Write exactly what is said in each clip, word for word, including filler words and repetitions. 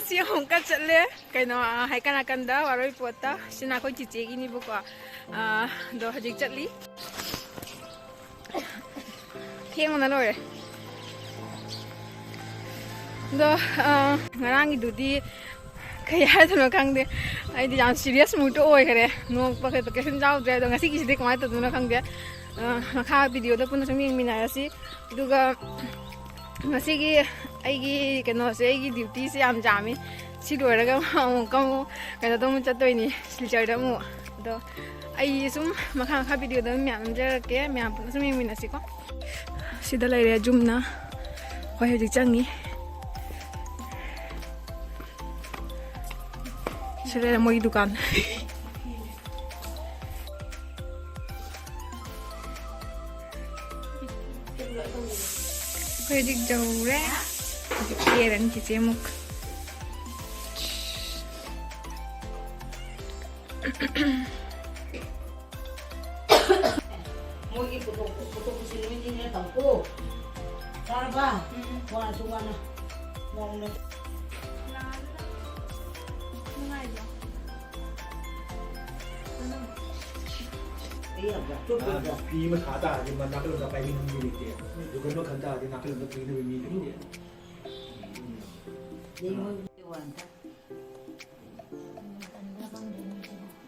ꯁꯤ ꯑꯃꯨꯛꯀ ꯆꯠꯂꯦ꯫ ꯀꯩꯅꯣ, ꯑ, ꯍꯥꯏꯀꯠ ꯅꯥꯀꯟꯗ ꯋꯥꯔꯣꯏ ꯄꯣꯠꯇ꯫ ꯁꯤꯅ ꯑꯩꯈꯣꯏ ꯆꯤꯆꯦꯒꯤꯅꯤꯕꯀꯣ꯫ ꯑ, ꯑꯗꯣ ꯍꯧꯖꯤꯛ ꯆꯠꯂꯤ꯫ ꯊꯦꯡꯕꯅ ꯂꯣꯏꯔꯦ꯫ ꯑꯗꯣ, ꯑ, ꯉꯔꯥꯡꯒꯤꯗꯨꯗꯤ ꯀꯩ ꯍꯥꯏꯗꯣꯏꯅꯣ ꯈꯪꯗꯦ꯫ ꯑꯩꯗꯤ ꯌꯥꯝ serious mood ꯑꯣꯏꯈꯔꯦ꯫ ꯅꯣꯛꯄ ꯈꯣꯠꯄ ꯀꯩꯁꯨꯝ ꯌꯥꯎꯗ꯭ꯔꯦ꯫ ꯑꯗꯣ ꯉꯁꯤꯒꯤꯁꯤꯗꯤ ꯀꯃꯥꯏꯅ ꯇꯧꯗꯣꯏꯅꯣ ꯈꯪꯗꯦ꯫ ꯑ, ꯃꯈꯥ video ꯗ ꯄꯨꯟꯅ ꯁꯨꯝ ꯌꯦꯡꯃꯤꯟꯅꯔꯁꯤ꯫ ꯑꯗꯨꯒ ꯉꯁꯤꯒꯤ ꯑꯩꯒꯤ ꯀꯩꯅꯣꯁꯦ, ꯑꯩꯒꯤ duty ꯁꯦ ꯌꯥꯝ ꯌꯥꯝꯃꯤ꯫ ꯁꯤ ꯂꯣꯏꯔꯒ ꯑꯃꯨꯛꯀ ꯑꯃꯨꯛ ꯀꯩꯅꯣꯗ ꯑꯃꯨꯛ ꯆꯠꯇꯣꯏꯅꯤ, ꯁꯤꯜꯆꯔꯗ ꯑꯃꯨꯛ꯫ ꯑꯗꯣ ꯑꯩ ꯁꯨꯝ ꯃꯈꯥ ꯃꯈꯥ video ꯗ ꯑꯗꯨꯝ ꯃꯌꯥꯝ ꯅꯝꯖꯔꯛꯀꯦ, ꯃꯌꯥꯝ ꯄꯨꯟꯅ ꯁꯨꯝ ꯌꯦꯡꯃꯤꯟꯅꯁꯤꯀꯣ꯫ ꯁꯤꯗ ꯂꯩꯔꯦ ꯖꯨꯝꯅ꯫ ꯍꯣꯏ, ꯍꯧꯖꯤꯛ ꯆꯪꯉꯤ꯫ ꯁꯤꯗ ꯂꯩꯔꯦ ꯃꯣꯏꯒꯤ ꯗꯨꯀꯥꯟ꯫ ꯑꯩꯈꯣꯏ ꯍꯧꯖꯤꯛ ꯌꯧꯔꯦ꯫ ꯍꯧꯖꯤꯛ ꯀꯦꯔꯅꯤ ꯆꯤꯆꯦ ꯑꯃꯨꯛ꯫ ꯃꯣꯏꯒꯤ ꯄꯨꯊꯣꯛ-, ꯄꯨꯊꯣꯛꯄꯁꯤ ꯅꯨꯃꯤꯠ ꯅꯤꯅꯤ ꯇꯧꯀꯣ꯫ ꯇꯥꯔꯕ? ꯎꯝ꯫ ꯋꯥꯁꯨ ꯋꯥꯅ ꯅꯣꯡꯃ꯫ ꯅꯨꯡꯉꯥꯏꯕ꯭ꯔꯣ? ꯑꯩ ꯌꯥꯝ ꯆꯥꯛꯊꯣꯛꯄꯗ꯫ ꯅꯨꯄꯤ ꯑꯃ ꯊꯥ ꯇꯥꯔꯗꯤ ꯃꯥ ꯅꯥꯀꯜꯂꯝꯗ ꯄꯥꯏꯕꯤꯅꯕ ꯃꯤ ꯂꯩꯇꯦ꯫ ꯗꯨꯀꯥꯟ ꯑꯃ ꯈꯟ ꯇꯥꯔꯗꯤ ꯅꯥꯀꯜꯂꯝꯗ ꯄꯨꯅꯕ ꯃꯤ ꯂꯩꯇꯦ꯫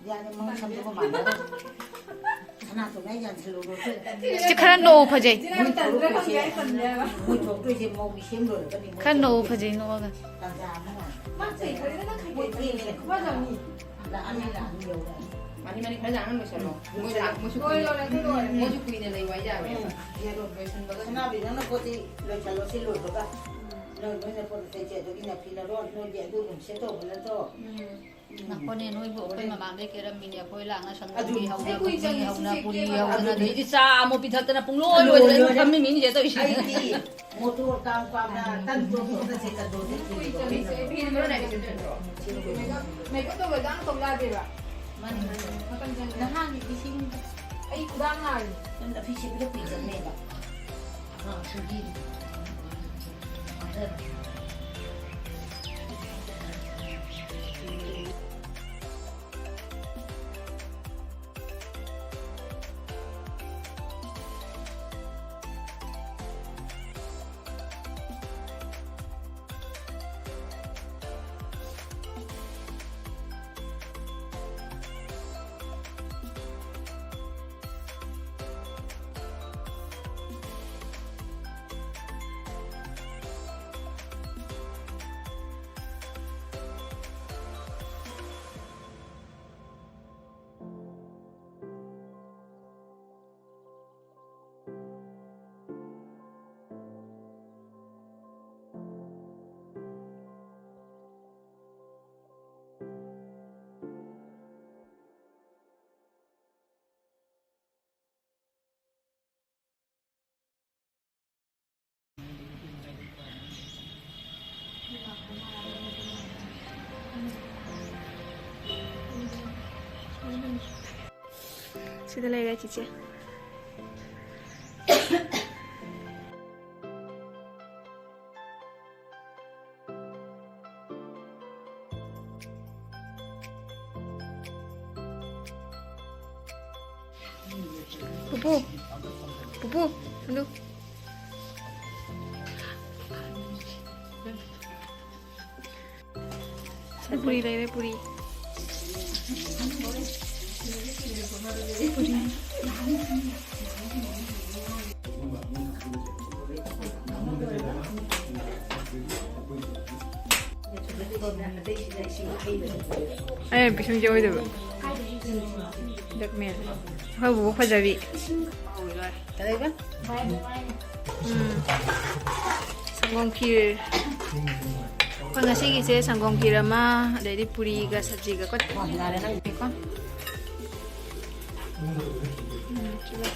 ꯌꯥꯔꯦ, ꯃꯉꯣꯟ ꯁꯝꯗꯣꯛꯄ ꯃꯥꯟꯅꯔꯣꯏ꯫ ꯁꯅꯥꯇꯣꯟ ꯑꯩ ꯌꯥꯟꯁꯤꯜꯂꯨꯔꯣ꯫ ꯁꯤ ꯈꯔ ꯅꯣꯛꯎ ꯐꯖꯩ꯫ ꯃꯣꯏ ꯊꯣꯛꯂꯛꯇꯣꯏꯁꯦ, ꯃꯣꯏ ꯊꯣꯛꯂꯛꯇꯣꯏꯁꯦ ꯃꯧꯒꯤ ꯁꯦꯝ ꯂꯣꯏꯔꯒꯅꯤ, ꯃꯣꯏ ꯈꯔ ꯅꯣꯛꯎ ꯊꯣꯛꯂꯛꯇꯣꯏꯁꯦ꯫ ꯐꯖꯩ ꯅꯣꯛꯑꯒ꯫ ꯇꯥꯟꯖꯥ ꯑꯃ ꯉꯥꯏ꯫ ꯃꯣꯏ ꯊꯦꯡꯉꯦꯅꯦ꯫ ꯂꯥꯛꯑꯅꯤ, ꯂꯥꯛꯑꯅꯤ ꯌꯧꯔꯛꯑꯅꯤ꯫ ꯃꯥꯅꯤ, ꯃꯥꯅꯤ, ꯈꯔ ꯌꯥꯝꯅ ꯂꯣꯏꯁꯜꯂꯣ꯫ ꯃꯣꯏ ꯂꯥꯛ-, ꯃꯣꯏꯁꯨ ꯂꯣꯏꯔꯦ, ꯀꯨꯏꯅ, ꯂꯣꯏꯔꯦ, ꯂꯣꯏꯔꯦ꯫ ꯃꯣꯏꯁꯨ ꯀꯨꯏꯅ ꯂꯩꯕ ꯍꯥꯏ ꯌꯥꯔꯣꯏ꯫ ꯎꯝ, ꯌꯥꯔꯣꯏ, ꯂꯣꯏꯁꯤꯟꯕꯒ꯫ ꯁꯅꯥꯕꯤ, ꯅꯪꯅ ꯄꯣꯠ ꯆꯩ ꯂꯣꯏꯁꯜꯂꯣ, ꯁꯤ ꯂꯣꯏꯕꯒ꯫ ꯎꯝ꯫ ꯅꯣꯏ, ꯅꯣꯏꯅ ꯄꯣꯠ ꯆꯩꯁꯦ ꯑꯗꯨꯒꯤ ꯅꯥꯄꯤ ꯅꯔꯣꯟ, ꯅꯣꯏꯗꯤ ꯑꯗꯨ ꯑꯗꯨꯝ ꯁꯦꯠ ꯇꯧꯕ ꯅꯠꯇ꯭ꯔꯣ? ꯎꯝ꯫ ꯎꯝ꯫ ꯉꯥꯏꯈꯣꯅꯦ, ꯅꯣꯏꯕꯨ ꯑꯩꯈꯣꯏ ꯍꯣꯔꯦꯟ꯫ ꯃꯃꯥꯡꯗꯩ ꯀꯦꯔꯝꯃꯤꯅꯦ, ꯑꯩꯈꯣꯏ ꯂꯥꯛꯅ ꯑꯗꯨ ꯁꯪꯒꯣꯝꯒꯤ ꯍꯧꯅ, ꯑꯩꯈꯣꯏ ꯄꯨꯈ꯭ꯔꯤ ꯀꯨꯏꯅ ꯍꯧꯅ, ꯁꯤꯁꯦ ꯄꯨꯔꯤ ꯀꯦꯕ ꯍꯧꯅ, ꯂꯣꯏꯔꯦ꯫ ꯑꯗꯩꯗꯤ ꯆꯥ ꯑꯃꯨꯛ ꯄꯤꯊꯛꯇꯅ ꯄꯨꯡꯂꯣꯏ ꯂꯣꯏꯔꯦ, ꯂꯣꯏꯗꯅ ꯂꯣꯏꯔꯦ꯫ ꯐꯝꯃꯤꯃꯤꯅꯦ ꯇꯧꯔꯤꯁꯦ꯫ ꯑꯩꯗꯤ ꯃꯣꯇꯣꯔ ꯀꯥꯡ ꯄꯥꯝꯅ ꯇꯟ ꯆꯣꯡ ꯆꯣꯡꯗ ꯁꯦ ꯆꯠꯂꯣ, ꯆꯠꯂꯣ꯫ ꯀꯨꯏ ꯆꯠꯂꯤꯁꯦ, ꯐꯤ ꯃꯔꯣꯟ ꯍꯥꯏꯕ ꯆꯠꯇꯣꯏ ꯅꯠꯇ꯭ꯔꯣ? ꯃꯦꯀꯞ, ꯃꯦꯀꯞ ꯇꯧꯕ ꯑꯗꯥꯡ ꯇꯧ ꯌꯥꯗꯦꯕ꯫ ꯃꯥꯅꯤ, ꯃꯥꯅꯤ꯫ ꯃꯇꯝ ꯆꯪꯉꯦ꯫ ꯅꯍꯥꯟꯒꯤ ꯏꯁꯤꯡ ꯑꯩ ꯈꯨꯗꯥꯡ ꯅꯥꯔꯤ꯫ ꯅꯪ ꯅꯥꯄꯤ ꯁꯤꯠꯄꯗ ꯀꯨꯏ ꯆꯪꯅꯦꯕ꯫ ꯑꯉꯥꯡ ꯁꯨꯕꯤ꯫ ꯃꯥꯡꯖꯕ꯫ ꯁꯤꯗ ꯂꯩꯔꯦ ꯆꯤꯆꯦ꯫ ꯄꯨꯄꯨ, ꯄꯨꯄꯨ, ꯑꯗꯨ꯫ ꯄꯨꯔꯤ ꯂꯩꯔꯦ, ꯄꯨꯔꯤ꯫ ꯄꯨꯔꯤ꯫ ꯑꯩꯅ ꯄꯤꯁꯨꯝꯁꯦ ꯑꯣꯏꯗꯕ꯫ ꯕ꯭ꯂꯦꯛꯃꯦꯜ꯫ ꯑꯩꯈꯣꯏ ꯕꯣꯕꯣꯛ ꯐꯖꯕꯤ꯫ ꯀꯗꯩꯕ? ꯎꯝ꯫ ꯁꯪꯒꯣꯝ ꯈꯤꯔ꯫ ꯑꯩꯈꯣꯏ ꯉꯁꯤꯒꯤꯁꯦ ꯁꯪꯒꯣꯝ ꯈꯤꯔ ꯑꯃ, ꯑꯗꯩꯗꯤ ꯄꯨꯔꯤꯒ ꯁꯕꯖꯤꯒ ꯀꯣ꯫ ꯌꯥꯔꯦ ꯅꯪ꯫ ꯀꯣ꯫ ꯎꯝ, ꯁꯤꯒ꯫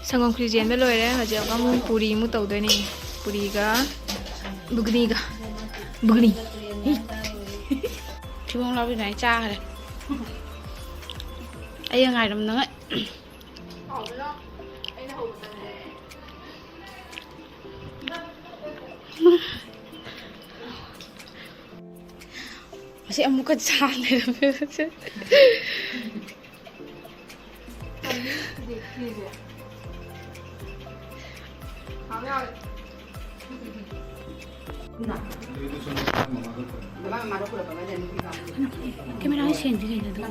ꯁꯪꯒꯣꯝ ꯈꯤꯔ ꯆꯦꯟꯕ ꯂꯣꯏꯔꯦ꯫ ꯍꯧꯖꯤꯛ ꯑꯃꯨꯛ ꯄꯨꯔꯤ ꯑꯃꯨꯛ ꯇꯧꯗꯣꯏꯅꯦ꯫ ꯄꯨꯔꯤꯒ ꯕꯨꯒꯅꯤꯒ꯫ ꯕꯨꯒꯅꯤ꯫ ꯊꯤꯕꯣꯡ ꯂꯥꯎꯕꯤ ꯑꯗꯨꯃꯥꯏꯅ ꯆꯥꯈ꯭ꯔꯦ꯫ ꯑꯩꯒ ꯉꯥꯏꯔꯝꯗꯉꯩ꯫ ꯑꯁꯤ ꯑꯃꯨꯛꯀ ꯆꯥ ꯂꯩꯔꯝꯃꯦ꯫ ꯀꯦꯃꯦꯔꯥ ꯁꯦꯡꯗꯤ ꯀꯩꯅꯣ ꯑꯗꯨ?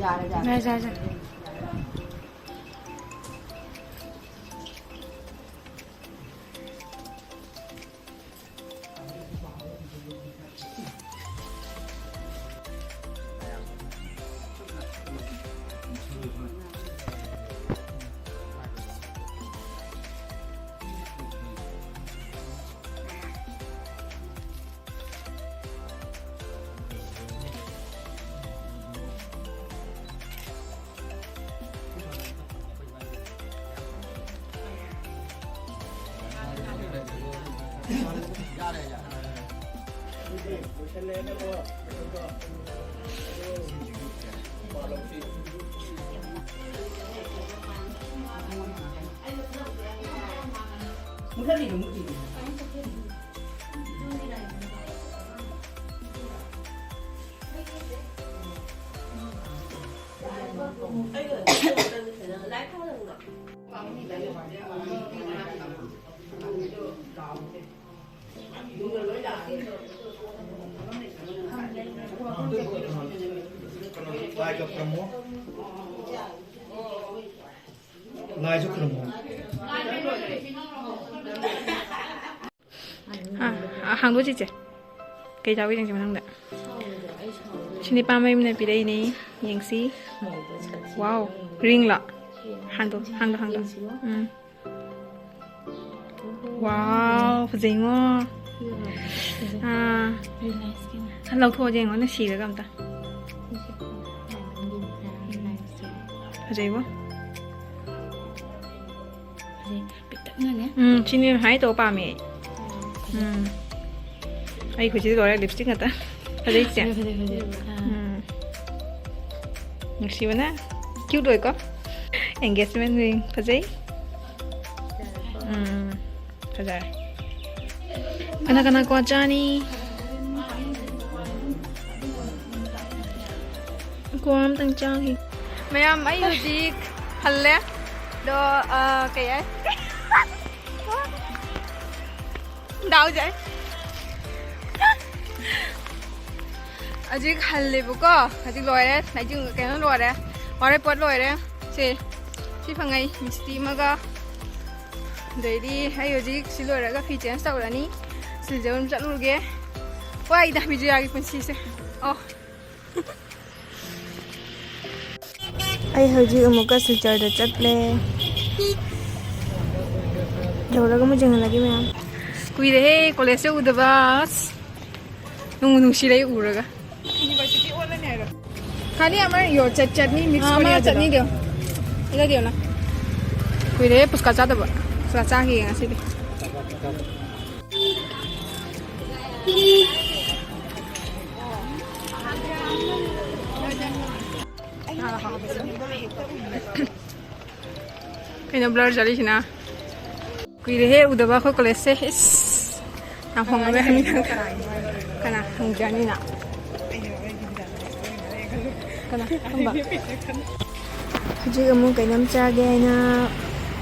ꯌꯥꯔꯦ, ꯌꯥꯔꯦ꯫ ꯌꯥꯔꯦ, ꯌꯥꯔꯦ, ꯌꯥꯔꯦ꯫ ꯂꯥꯏꯁꯨ ꯈꯨꯔꯨꯝꯃꯣ꯫ ꯑꯥ, ꯑꯥ, ꯍꯥꯡꯗꯣꯛꯑꯣ ꯆꯤꯆꯦ꯫ ꯀꯩ ꯌꯥꯎꯏ ꯌꯦꯡꯁꯤ ꯃꯅꯨꯡꯗ꯫ ꯁꯤ ꯅꯤꯄꯥ ꯃꯌꯨꯝꯅ ꯄꯤꯔꯛꯏꯅꯦ꯫ ꯌꯦꯡꯁꯤ꯫ ꯋꯥꯎ, ꯔꯤꯡꯂꯣ? ꯍꯥꯡꯗꯣꯛ, ꯍꯥꯡꯗꯣꯛ, ꯍꯥꯡꯗꯣꯛ꯫ ꯎꯝ꯫ ꯋꯥꯎ, ꯐꯖꯩꯉꯣ꯫ ꯑꯥ꯫ ꯂꯧꯊꯣꯛꯑꯁꯦ ꯌꯦꯡꯉꯣꯅꯦ, ꯁꯤꯔꯒ ꯑꯝꯇ꯫ ꯐꯖꯩꯕꯣ꯫ ꯄꯤꯛꯇꯛꯅꯅꯦ꯫ ꯎꯝ, ꯁꯤꯅꯦ ꯍꯥꯏ ꯇꯧ ꯄꯥꯝꯃꯦ ꯑꯩ꯫ ꯎꯝ꯫ ꯑꯩ ꯈꯨꯠꯁꯤꯗꯤ ꯂꯣꯏꯔꯦ, ꯂꯤꯞꯁꯇꯤꯛ ꯉꯥꯛꯇ꯫ ꯐꯖꯩ ꯆꯦ꯫ ꯐꯖꯩ, ꯐꯖꯩ꯫ ꯑꯥ꯫ ꯎꯝ꯫ ꯅꯨꯡꯁꯤꯕꯅ꯫ Cute ꯑꯣꯏꯀꯣ꯫ Engagement ring ꯐꯖꯩ꯫ ꯎꯝ꯫ ꯐꯖꯔꯦ꯫ ꯀꯅꯥ ꯀꯅꯥ ꯀ꯭ꯋꯥ ꯆꯥꯅꯤ? ꯀ꯭ꯋꯥ ꯑꯝꯇꯪ ꯆꯥꯈꯤ꯫ ꯃꯌꯥꯝ, ꯑꯩ ꯍꯧꯖꯤꯛ ꯍꯜꯂꯦ꯫ ꯑꯗꯣ, ꯑ, ꯀꯩ ꯍꯥꯏ? ꯗꯥꯎꯁꯦ꯫ ꯍꯧꯖꯤꯛ ꯍꯜꯂꯦꯕꯀꯣ꯫ ꯍꯧꯖꯤꯛ ꯂꯣꯏꯔꯦ꯫ ꯅꯥꯏꯇꯤꯡ ꯀꯩꯅꯣ ꯂꯣꯏꯔꯦ꯫ ꯋꯥꯔꯣꯏ ꯄꯣꯠ ꯂꯣꯏꯔꯦ꯫ ꯁꯦ, ꯁꯤ ꯐꯪꯉꯩ ꯃꯤꯁꯇꯤ ꯑꯃꯒ꯫ ꯑꯗꯩꯗꯤ ꯑꯩ ꯍꯧꯖꯤꯛ ꯁꯤ ꯂꯣꯏꯔꯒ ꯐꯤ change ꯇꯧꯔꯅꯤ꯫ ꯁꯤꯜꯆꯔ ꯑꯗꯨꯝ ꯆꯠꯂꯨꯔꯒꯦ꯫ ꯋꯥꯏꯗ ꯕꯤꯖꯌꯥꯒꯤ ꯄꯨꯟꯁꯤꯁꯦ꯫ ꯑꯣ꯫ ꯑꯩ ꯍꯧꯖꯤꯛ ꯑꯃꯨꯛꯀ ꯁꯤꯜꯆꯔꯗ ꯆꯠꯂꯦ꯫ ꯌꯧꯔꯒ ꯑꯃꯨꯛ ꯌꯦꯡꯍꯜꯂꯒꯦ ꯃꯌꯥꯝ꯫ ꯑꯁ, ꯀꯨꯏꯔꯦꯍꯦ ꯀꯣꯂꯦꯖꯁꯦ ꯎꯗꯕ꯫ ꯑꯁ, ꯅꯨꯡꯕꯨ ꯅꯨꯡꯁꯤꯔꯦ ꯑꯩ ꯎꯔꯒ꯫ ꯌꯨꯅꯤꯚꯔꯁꯤꯇꯤ ꯑꯣꯜꯂꯅꯤ ꯍꯥꯏꯔꯣ? ꯈꯥꯅꯤ ꯑꯃ ꯌꯣ ꯆꯠ-, ꯆꯠꯅꯤ mix ꯑꯥ, ꯑꯃ ꯑꯣꯏꯅ ꯆꯠꯅꯤ ꯌꯥꯗꯣꯏꯔꯣ? ꯗꯤꯌꯣ꯫ ꯏꯂ ꯗꯤꯌꯣꯅ꯫ ꯀꯨꯏꯔꯦ ꯄꯨꯁꯀꯥ ꯆꯥꯗꯕ꯫ ꯄꯨꯁꯀꯥ ꯆꯥꯈꯤꯒꯦ ꯉꯁꯤꯗꯤ꯫ ꯀꯩꯅꯣ blur ꯆꯠꯂꯤꯁꯤꯅ? ꯀꯨꯏꯔꯦꯍꯦ ꯎꯗꯕ ꯑꯩꯈꯣꯏ ꯀꯣꯂꯦꯖꯁꯦ꯫ ꯏꯁ, ꯌꯥꯝ ꯍꯣꯡꯉꯝꯃꯦ ꯍꯥꯏꯃꯤꯟꯅ꯫ ꯀꯅꯥ ꯍꯪꯖꯅꯤꯅ? ꯀꯅꯥ ꯈꯪꯕ? ꯍꯧꯖꯤꯛ ꯑꯃꯨꯛ ꯀꯩꯅꯣꯝ ꯆꯥꯒꯦ ꯍꯥꯏꯅ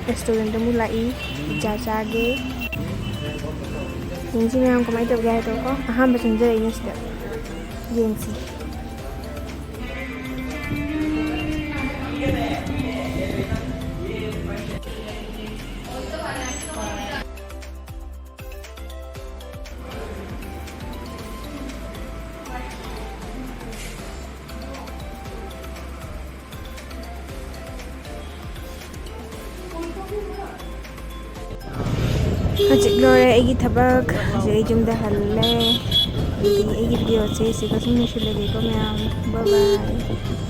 restaurant ꯑꯃꯨꯛ ꯂꯥꯛꯏ꯫ Pizza ꯆꯥꯒꯦ꯫ ꯌꯦꯡꯁꯤ ꯃꯌꯥꯝ ꯀꯃꯥꯏꯅ ꯇꯧꯒꯦ ꯍꯥꯏꯗꯣꯀꯣ꯫ ꯑꯍꯥꯟꯕ ꯆꯪꯖꯔꯛꯏꯅꯦ ꯁꯤꯗ꯫ ꯌꯦꯡꯁꯤ꯫ ꯍꯧꯖꯤꯛ ꯂꯣꯏꯔꯦ ꯑꯩꯒꯤ ꯊꯕꯛ꯫ ꯍꯧꯖꯤꯛ ꯑꯩ ꯌꯨꯝꯗ ꯍꯜꯂꯦ꯫ ꯑꯗꯨꯗꯤ ꯑꯩꯒꯤ videoꯁꯦ ꯁꯤꯒ ꯁꯨꯝ ꯂꯣꯏꯁꯤꯜꯂꯒꯦꯀꯣ ꯃꯌꯥꯝ꯫ Bye bye꯫